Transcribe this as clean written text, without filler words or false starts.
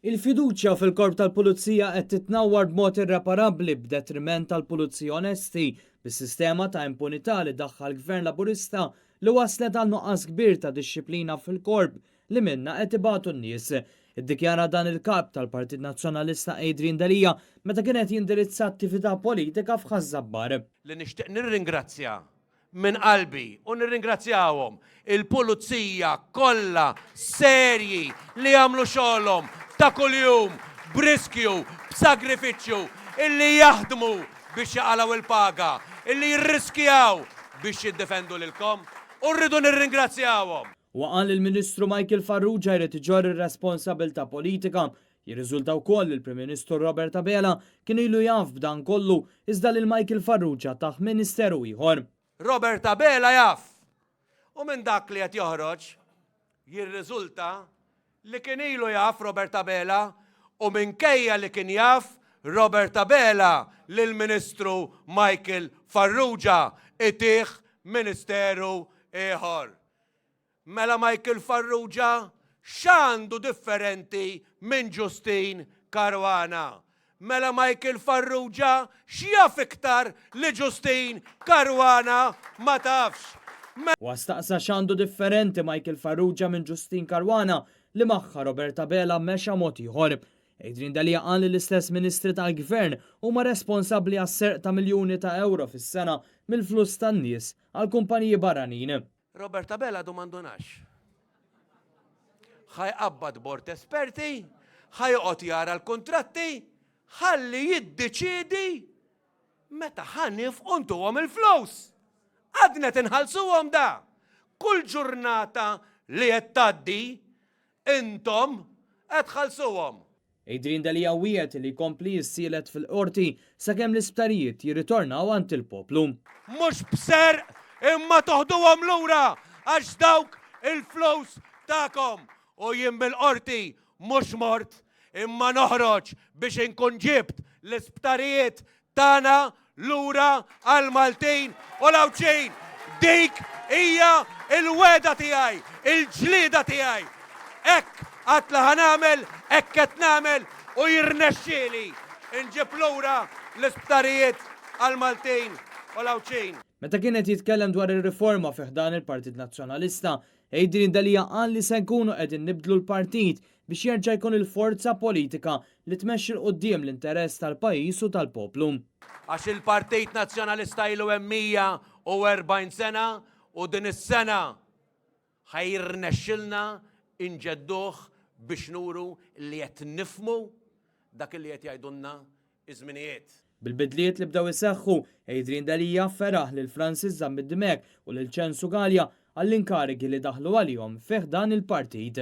Il-fiduċja fil-Korp tal-Pulizija qed titnawwar b'mod irreparabbli b'detriment tal-pulizija onesti bis-sistema ta' impunità li daħħal Gvern Laburista li wasslet għal nuqqas kbir ta' dixxiplina fil-Korp li minnha qed ibatu n-nies. Iddikjara dan il-Kap tal-Partit Nazzjonalista Adrian Delia meta kien qed jindirizza attività politika f'Ħaż-Żabbar. Li nixtieq nirringrazzja minn qalbi u nirringrazzjahom il-pulizija kollha serji li jagħmlu xogħolhom ta' kuljum b'riskju, b'sagrifiċċju, illi jaħdmu biex jaqalgħu il-paga, illi jirriskjaw biex jiddefendu lilkom u rridu nirringrazzjawhom. Huwa qal li l-Ministru Michael Farrugia jrid iġorr ir-responsabilità politika. Jirriżulta wkoll li l-Prim Ministru Robert Abela kien ilu jaf b'dan kollu iżda lil Michael Farrugia tah ministeru ieħor. Robert Abela jaf. U minn dak li qed joħroġ jirriżulta li kien ilu jaf Robert Abela u minkejja li kien jaf Robert Abela lill-Ministru Michael Farrugia itih ministeru ieħor. Mela Michael Farrugia x'għandu differenti minn Justyne Caruana? Mela Michael Farrugia x'jaf iktar li Justyne Caruana ma tafx? Huwa staqsa x'għandu differenti Michael Farrugia minn Justyne Caruana li magħha Robert Abela mexa mod ieħor. Adrian Delia qal li l-istess Ministri tal-Gvern huma responsabbli għas-serq ta' miljuni ta' ewro fis-sena mill-flus tan-nies għal kumpaniji barranin. Robert Abela għadu ma ndunax. Ħa jqabbad bord esperti, ħa joqgħod jara l-kuntratti, ħalli jiddeċiedi meta ħa nifqu ntuhom il-flus. Għadna qed inħallsuhom da. Kull ġurnata li qed tgħaddi Intom qed tħallsuhom. Adrian Delia wiegħed li jkompli jissielet fil-Qorti sakemm l-isptarijiet jirritornaw għand il-poplu. Mhux b'serq imma toħduhom lura għax dawk il-flus tagħkom. U jien mill-Qorti mhux mort imma noħroġ biex inkun ġibt l-isptarijiet tagħna lura għall-Maltin u l-Għawdxin. Dik hija l-wegħda tiegħi, il-ġlieda tiegħi. Hekk għedt li ħa nagħmel, hekk qed nagħmel u jirnexxieli nġib lura l-isptarijiet għall-Maltin u l-Għawdxin. Meta kien qed jitkellem dwar ir-riforma fi ħdan il-Partit Nazzjonalista, Adrian Delia qal li se nkunu qegħdin nibdlu l-partit biex jerġa' jkun il-forza politika li tmexxi 'l quddiem l-interess tal-pajjiż u tal-poplu. Għax il-Partit Nazzjonalista ilu hemm 140 sena u din is-sena ħa jirnexxilna nġedduh biex nuru li qed nifhmu dak li qed jgħidulna iż-żminijiet. Bil-bidliet li bdew iseħħu, Adrian Delia feraħ lil Francis Zammit Dimech u lil Censu Galea għall-inkarigi li daħlu għalihom fi ħdan il-partit.